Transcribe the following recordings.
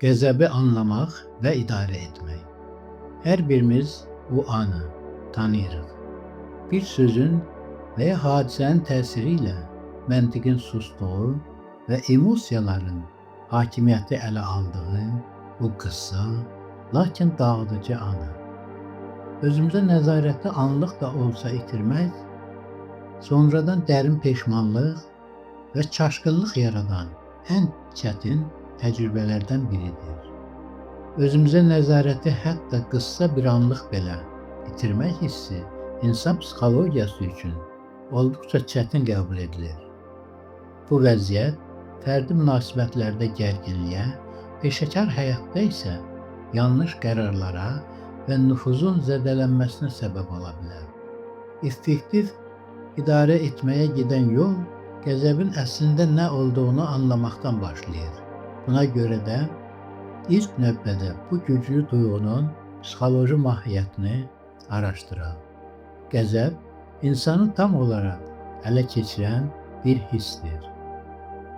Qəzəbi anlamaq və idarə etmək. Hər birimiz o anı tanıyırıq. Bir sözün və ya hadisənin təsiri ilə məntiqin sustuğu və emosiyaların hakimiyyəti ələ aldığı o qısa, lakin dağıdıcı anı. Özümüzə nəzarəti anlıq da olsa itirmək, sonradan dərin peşmanlıq və çaşqınlıq yaradan ən çətin təcrübələrdən biridir. Özümüzə nəzarəti hətta qısa bir anlıq belə itirmək hissi insan psixologiyası üçün olduqca çətin qəbul edilir. Bu vəziyyət fərdi münasibətlərdə gərginliyə, peşəkar həyatda isə yanlış qərarlara və nüfuzun zədələnməsinə səbəb ola bilər. Effektiv idarə etməyə gedən yol qəzəbin əslində nə olduğunu anlamaqdan başlayır. Buna görə də ilk növbədə bu güclü duyğunun psixoloji mahiyyətini araşdıraq. Qəzəb insanı tam olaraq ələ keçirən bir hissdir.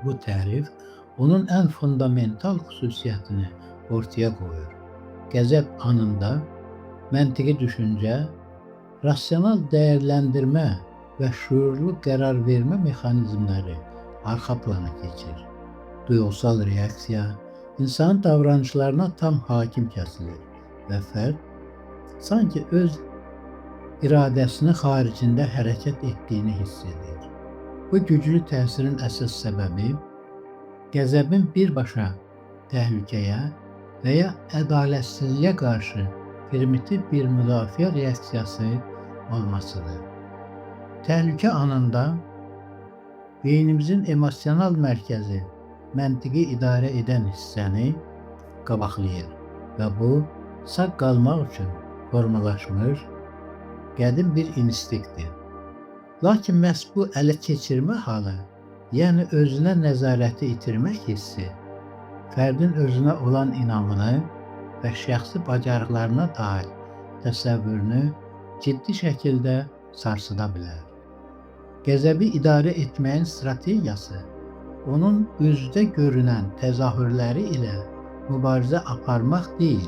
Bu tərif onun ən fundamental xüsusiyyətini ortaya qoyur. Qəzəb anında məntiqi düşüncə, rasional dəyərləndirmə və şüurlu qərar vermə mexanizmləri arxa plana keçir. Duyğusal reaksiya insanın davranışlarına tam hakim kəsilir və fərd sanki öz iradəsinin xaricində hərəkət etdiyini hiss edir. Bu güclü təsirin əsas səbəbi qəzəbin birbaşa təhlükəyə və ya ədalətsizliyə qarşı primitiv bir müdafiə reaksiyası olmasıdır. Təhlükə anında beynimizin emosional mərkəzi məntiqi idarə edən hissəni qabaqlayır və bu sağ qalmaq üçün formalaşmış qədim bir instinktdir. Lakin məhz bu ələ keçirmə halı, yəni özünə nəzarəti itirmək hissi, fərdin özünə olan inamını və şəxsi bacarıqlarına dair təsəvvürünü ciddi şəkildə sarsıda bilər. Qəzəbi idarə etməyin strategiyası onun üzdə görünən təzahürləri ilə mübarizə aparmaq deyil,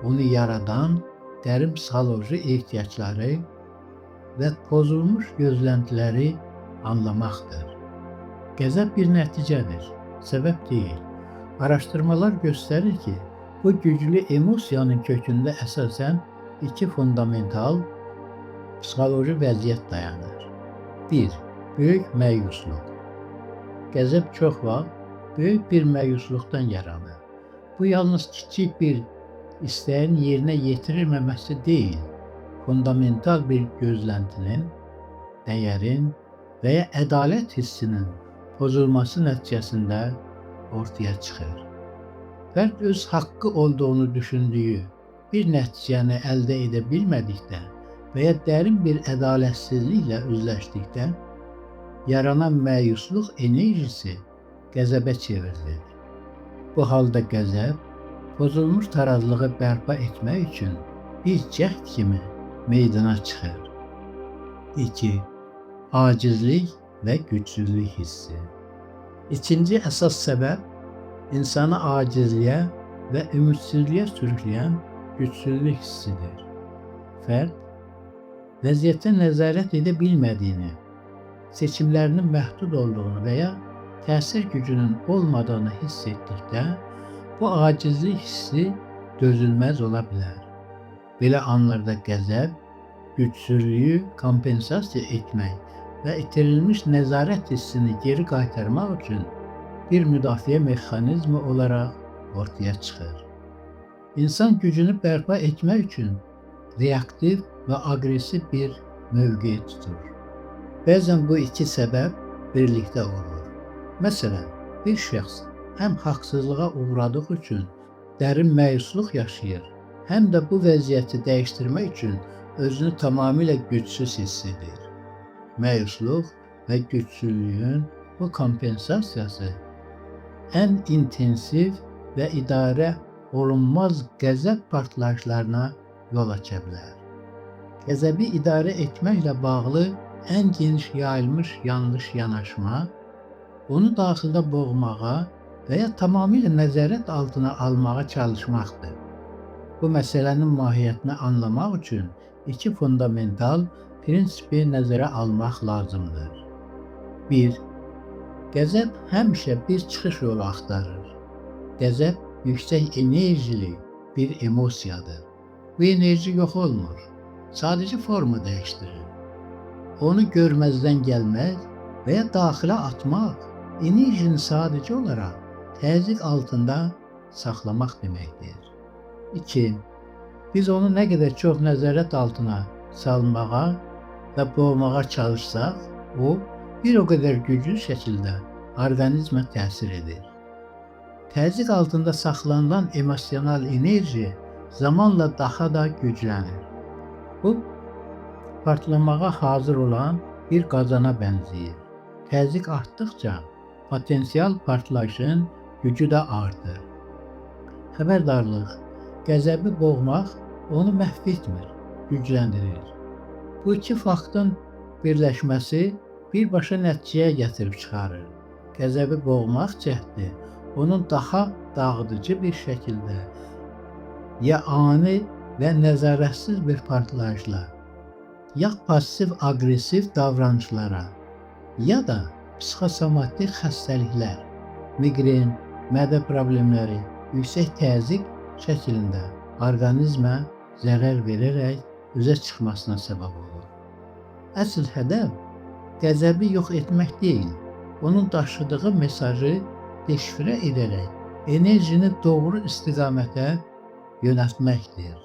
onu yaradan dərin psixoloji ehtiyacları və pozulmuş gözləntiləri anlamaqdır. Qəzəb bir nəticədir, səbəb deyil. Araşdırmalar göstərir ki, bu güclü emosiyanın kökündə əsasən iki fundamental psixoloji vəziyyət dayanır. 1. Böyük məyusluq. Qəzəb çox vaxt böyük bir məyusluqdan yaranır. Bu yalnız kiçik bir istəyin yerinə yetirilməməsi deyil, fundamental bir gözləntinin, dəyərin və ya ədalət hissinin pozulması nəticəsində ortaya çıxır. Fərd öz haqqı olduğunu düşündüyü bir nəticəni əldə edə bilmədikdə və ya dərin bir ədalətsizliklə üzləşdikdə yaranan məyusluq enerjisi qəzəbə çevrilir. Bu halda qəzəb pozulmuş tarazlığı bərpa etmək üçün bir cəhd kimi meydana çıxır. 2. Acizlik və gücsüzlük hissi. İkinci əsas səbəb insanı acizliyə və ümidsizliyə sürükləyən gücsüzlük hissidir. Fərd vəziyyətə nəzarət edə bilmədiyini, seçimlərinin məhdud olduğunu və ya təsir gücünün olmadığını hiss etdikdə bu acizlik hissi dözülməz ola bilər. Belə anlarda qəzəb, gücsüzlüyü kompensasiya etmək və itirilmiş nəzarət hissini geri qaytarmaq üçün bir müdafiə mexanizmi olaraq ortaya çıxır. İnsan gücünü bərpa etmək üçün reaktiv və aqressiv bir mövqe tutur. Bəzən bu iki səbəb birlikdə olur. Məsələn, bir şəxs həm haqsızlığa uğradığı üçün dərin məyusluq yaşayır, həm də bu vəziyyəti dəyişdirmək üçün özünü tamamilə gücsüz hiss edir. Məyusluq və gücsüzlüyün bu kompensasiyası ən intensiv və idarə olunmaz qəzəb partlayışlarına yol aça bilər. Qəzəbi idarə etməklə bağlı ən geniş yayılmış yanlış yanaşma, onu daxildə boğmağa və ya tamamilə nəzarət altına almağa çalışmaqdır. Bu məsələnin mahiyyətini anlamaq üçün iki fundamental prinsipi nəzərə almaq lazımdır. 1. Qəzəb həmişə bir çıxış yolu axtarır. Qəzəb yüksək enerjili bir emosiyadır. Bu enerji yox olmur. Sadəcə forma dəyişdirir. Onu görməzdən gəlmək və ya daxilə atmaq enerjini sadəcə olaraq təzyiq altında saxlamaq deməkdir. 2. Biz onu nə qədər çox nəzarət altına salmağa və boğmağa çalışsaq, o bir o qədər güclü şəkildə orqanizmə təsir edir. Təzyiq altında saxlanılan emosional enerji zamanla daha da güclənir. Bu, partlamağa hazır olan bir qazana bənzəyir. Təzyiq artdıqca potensial partlayışın gücü də artır. Xəbərdarlıq, qəzəbi boğmaq onu məhv etmir, gücləndirir. Bu iki faktın birləşməsi birbaşa nəticəyə gətirib çıxarır. Qəzəbi boğmaq cəhdi onun daha dağıdıcı bir şəkildə ya ani və nəzarətsiz bir partlayışla, ya passiv-aqressiv davranışlara, ya da psixosomatik xəstəliklər, miqren, mədə problemləri, yüksək təzyiq şəklində orqanizmə zərər verərək üzə çıxmasına səbəb olur. Əsl hədəf qəzəbi yox etmək deyil, onun daşıdığı mesajı deşifrə edərək enerjini doğru istiqamətə yönəltməkdir.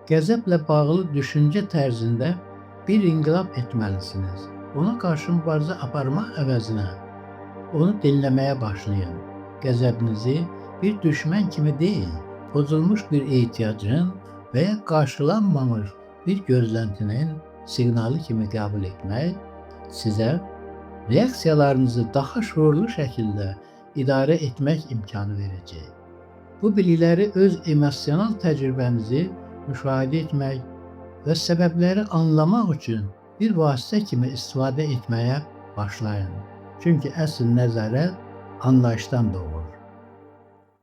Qəzəblə bağlı düşüncə tərzində bir inqilab etməlisiniz. Ona qarşı mübarizə aparmaq əvəzinə onu dinləməyə başlayın. Qəzəbinizi bir düşmən kimi deyil, pozulmuş bir ehtiyacın və ya qarşılanmamış bir gözləntinin siqnalı kimi qəbul etmək sizə reaksiyalarınızı daha şuurlu şəkildə idarə etmək imkanı verəcək. Bu bilikləri öz emosional təcrübənizi müşahidə etmək və səbəbləri anlamaq üçün bir vasitə kimi istifadə etməyə başlayın. Çünki əsl nəzarət anlayışdan doğur.